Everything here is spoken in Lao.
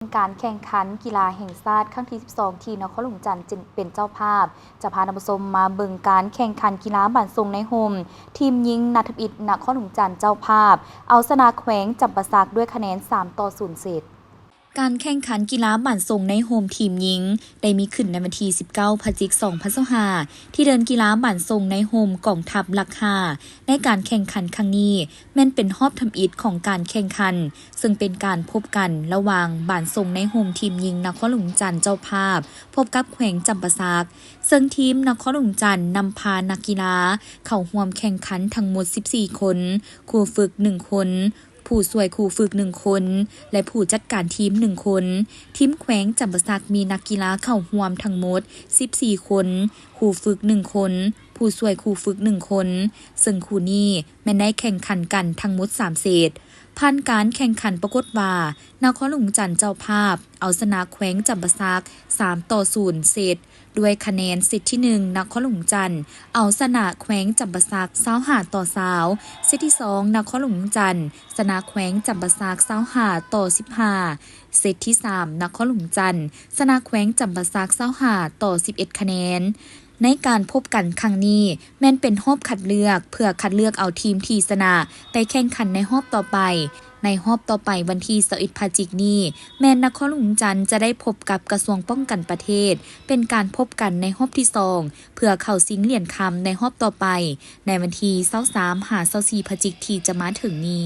ການແຂ່ງຂັນກິລາແຫ່ງຊາດຄັ້ງທີສິບສອງ ທີ່ນະຄອນຫຼວງວຽງຈັນເປັນເຈົ້າພາບ ຈະພາທ່ານຜູ້ຊົມມາເບິ່ງການແຂ່ງຂັນກິລາບ້ານຊົງໃນຮົ່ມ ທີມຍິງນັກທຳອິດນະຄອນຫຼວງວຽງຈັນເຈົ້າພາບ ເອົາຊະນະແຂວງຈຳປາສັກດ້ວຍຄະແນນສາມຕໍ່ສູນເຊດ. ການແຂ່ງຂັນກິລາບ້ານຊົງໃນຮົ່ມທີມຍິງ ໄດ້ມີຂຶ້ນໃນວັນທີສິບເກົ້າ ພະຈິກ ສອງພັນຊາວຫ້າ ທີ່ເດີ່ນກິລາບ້ານຊົງໃນຮົ່ມກອງທັບຫຼັກຫ້າ. ໃນການແຂ່ງຂັນຄັ້ງນີ້ ແມ່ນເປັນຮອບທຳອິດຂອງການແຂ່ງຂັນ ເຊິ່ງເປັນການພົບກັນລະຫວ່າງບ້ານຊົງໃນຮົ່ມທີມຍິງນະຄອນຫຼວງວຽງຈັນເຈົ້າພາບ ພົບກັບແຂວງຈຳປາສັກ ເຊິ່ງທີມນະຄອນຫຼວງວຽງຈັນນຳພານັກກິລາເຂົ້າຮ່ວມແຂ່ງຂັນທັງໝົດສິບສີ່ຄົນ, ຄູຝຶກໜຶ່ງຄົນ, ຜູ້ຊ່ວຍຄູຝຶກໜຶ່ງຄົນ ແລະ ຜູ້ຈັດການທີມໜຶ່ງຄົນ. ທີມແຂວງຈຳປາສັກມີນັກກິລາເຂົ້າຮ່ວມທັງໝົດສິບສີ່ຄົນ, ຄູຝຶກໜຶ່ງຄົນ, ຜູ້ຊ່ວຍຄູຝຶກໜຶ່ງຄົນ ເຊິ່ງຄູ່ນີ້ແມ່ນໄດ້ແຂ່ງຂັນກັນທັງໝົດສາມເຊດ. ຜ່ານການແຂ່ງຂັນປາກົດວ່າ ນະຄອນຫຼວງວຽງຈັນເຈົ້າພາບ ເອົາຊະນະແຂວງຈຳປາສັກສາມຕໍ່ສູນເຊດ ດ້ວຍຄະແນນເຊດທີໜຶ່ງ ນະຄອນຫຼວງວຽງຈັນເອົາຊະນະແຂວງຈຳປາສັກຊາວຫ້າຕໍ່ຊາວ, ເຊດທີສອງ ນະຄອນຫຼວງວຽງຈັນຊະນະແຂວງຈຳປາສັກຊາວຫ້າຕໍ່ສິບຫ້າ, ເຊດທີສາມ ນະຄອນຫຼວງວຽງຈັນຊະນະແຂວງຈຳປາສັກຊາວຫ້າຕໍ່ສິບເອັດຄະແນນ. ໃນການພົບກັນຄັ້ງນີ້ ແມ່ນເປັນຮອບຄັດເລືອກ ເພື່ອຄັດເລືອກເອົາທີມທີ່ຊະນະໄປແຂ່ງຂັນໃນຮອບຕໍ່ໄປ. ໃນຮອບຕໍ່ໄປວັນທີຊາວເອັດ ພະຈິກນີ້ ແມ່ນນະຄອນຫຼວງວຽງຈັນຈະໄດ້ພົບກັບກະຊວງປ້ອງກັນປະເທດ ເປັນການພົບກັນໃນຮອບທີສອງ ເພື່ອເຂົ້າຊິງຫຼຽນຄຳໃນຮອບຕໍ່ໄປ ໃນວັນທີຊາວສາມ ຫາ ຊາວສີ່ ພະຈິກທີ່ຈະມາເຖິງນີ້.